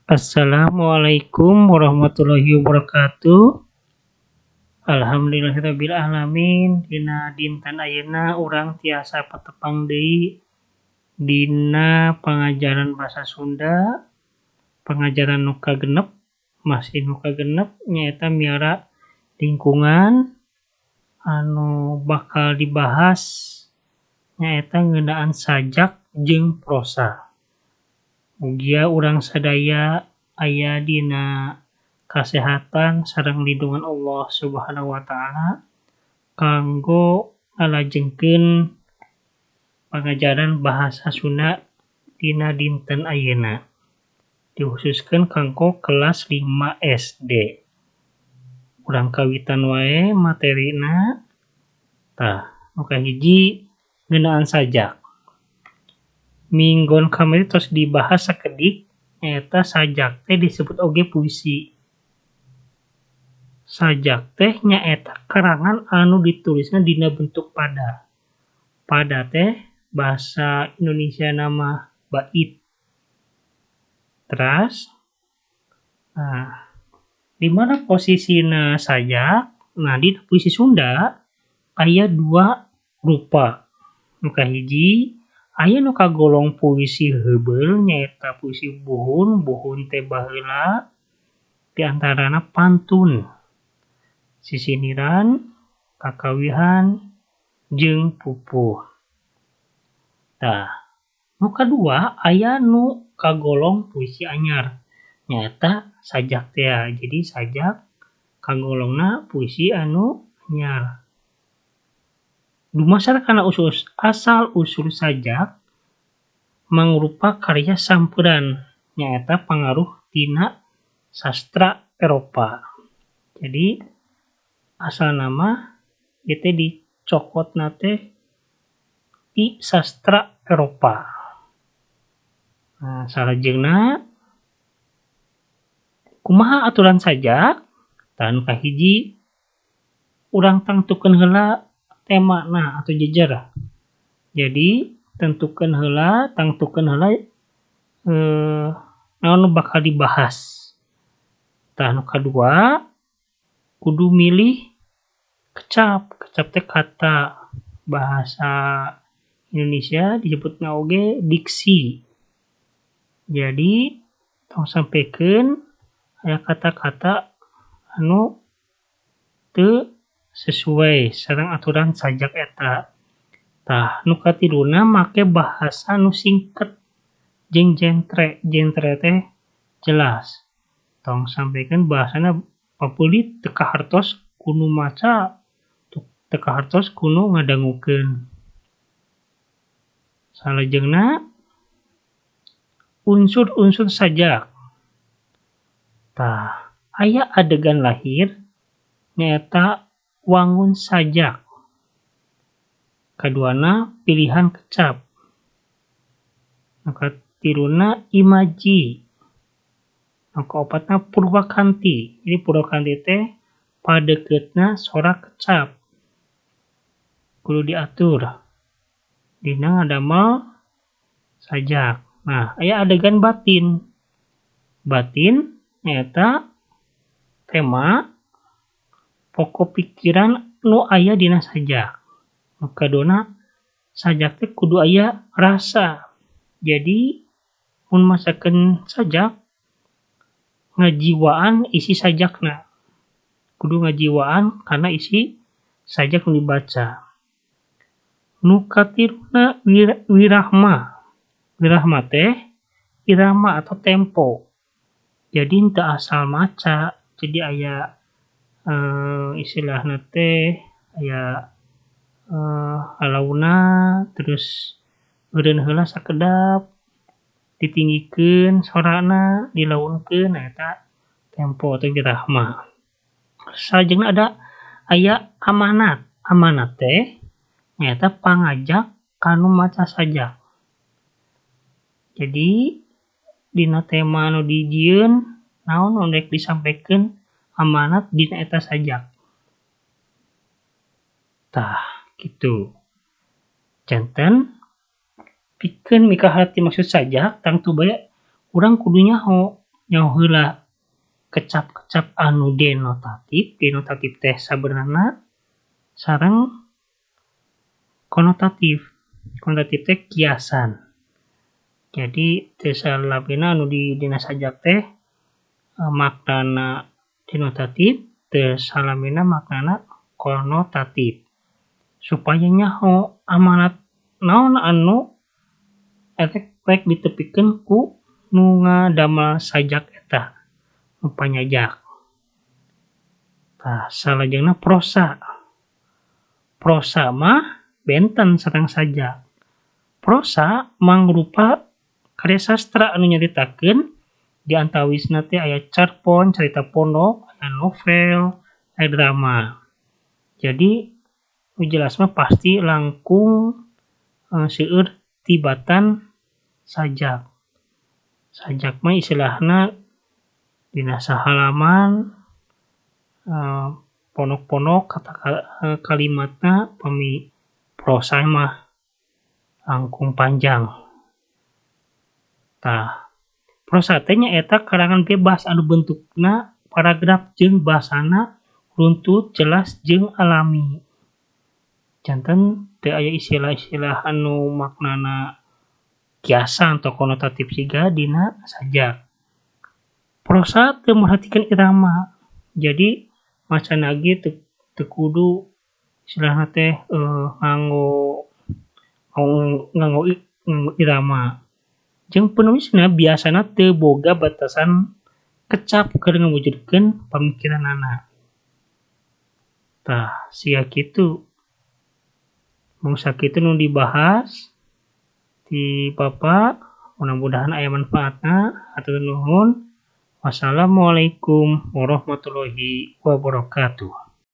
Assalamualaikum warahmatullahi wabarakatuh. Alhamdulillahirabbil alamin. Dina dinten ayeuna urang tiasa patepang deui dina pangajaran basa Sunda, pangajaran nu kagenep, masih nu kagenep, nyaeta miara lingkungan. Anu bakal dibahas nyaeta ngeunaan sajak jeung prosa. Mugia urang sadaya aya dina kasehatan sareng lindungan Allah Subhanahu wa taala kanggo ngalajengkeun pangajaran bahasa Sunda dina dinten ayeuna, dikhususkeun kanggo kelas 5 SD. Urang kawitan wae materina. Tah, nu kahiji ngeunaan sajak. Minggon kamari tos dibahas sakedik, nyaeta sajak teh disebut oge puisi. Sajak teh nyaeta karangan anu ditulisna dina bentuk pada. Pada teh bahasa Indonesia nama bait. Teras, nah, di mana posisina sajak? Nah, di puisi Sunda aya dua rupa. Nu kahiji aya nu kagolong puisi heubeul, nyaeta puisi buhun. Buhun teh baheula, diantarana pantun, sisindiran, kakawihan, jeung pupuh. Tah, nu kadua aya nu kagolong puisi anyar, nyaeta sajak teh. Jadi sajak kagolongna puisi anu anyar. Dumasar kana usus asal usul sajak mangrupa karya samperan, nyaeta pangaruh tina sastra Eropa. Jadi asal nama ieu teh dicokotna teh ti sastra Eropa. Nah, salajengna kumaha aturan sajak? Tah, nu kahiji urang tangtukeun heula temana atau jejer. Jadi tentukeun heula, tangtukeun heula naon nu bakal dibahas. Tah, nu kadua kudu milih kecap. Kecap teh kata bahasa Indonesia disebutna oge diksi. Jadi tong sampaikan aya kata-kata anu teu sesuai sareng aturan sajak eta. Tah, nu katiluna make bahasa nu singket jeung jentre. Jentre teh jelas. Tong sampaikan bahasana papeulit, teu kahartos ku nu maca, teu kahartos ku nu ngadangukeun. Salajengna unsur-unsur sajak. Tah, aya adegan lahir, nyaeta wangun sajak. Kaduana pilihan kecap. Nu katiluna imaji. Nu kaopatna purwakanti. Jadi purwakanti teh padekeutna sora kecap. Kudu diatur dina ngadamel sajak. Nah, aya adegan batin. Batin nyaeta tema pokok pikiran nu aya dina sajak. Nu kaduna sajak teh kudu aya rasa. Jadi mun masakeun sajak ngajiwaan isi sajakna. Kudu ngajiwaan karena isi sajak nu dibaca. Nu katiluna wirahma. Wirahma teh irama atau tempo. Jadi henteu asal maca, jadi aya istilahna teh aya alauna, terus eureun heula sakedap, ditinggikeun sorana, dilaunkeun, nah eta tempo atau wirahma. Salajengna ada aya amanat. Amanat teh nyaeta pangajak kanu maca sajak. Jadi dina tema anu dijieun naon nu rek disampaikan amanat dina eta sajak. Tah, kitu. Janten pikeun mikaharti maksud sajak tangtu bae urang kudu nyaho. Nyaho heula kecap-kecap anu denotatif, denotatif teh sabenerna sareng konotatif. Konotatif teh kiasan. Jadi teu salamina anu di dina sajak teh maknana denotatif, teu salamina maknana konotatif. Supaya nyaho amanat naon anu rek ditepikeun ku nu ngadamel sajak eta, nu panyajak. Tah salajengna prosa. Prosa mah benten sareng sajak. Prosa mangrupa karya sastra anu nyaritakeun di antawisna teh aya cerpon, carita pondok, aya novel, aya drama. Jadi nu jelas mah pasti langkung seueur tibatan sajak. Sajak mah istilahna dina sahalaman pondok-pondok kata kalimatna, pami prosa mah langkung panjang. Tah, prosa teh nyaeta karangan bebas anu bentukna paragraf jeung bahasana runtut, jelas jeung alami. Janten teu aya istilah-istilah anu maknana kiasan atau konotatif siga dina sajak. Prosa teu merhatikeun irama. Jadi macana ge teu kudu istilahna teh nganggo nganggo irama. Jeung penulisna biasana teu boga batasan kecap keur ngawujudkeun pamikiranana. Tah, siga kitu. Mung sakitu nu dibahas ti Bapak, mudah-mudahan aya manfaatna. Hatur nuhun. Wassalamualaikum warahmatullahi wabarakatuh.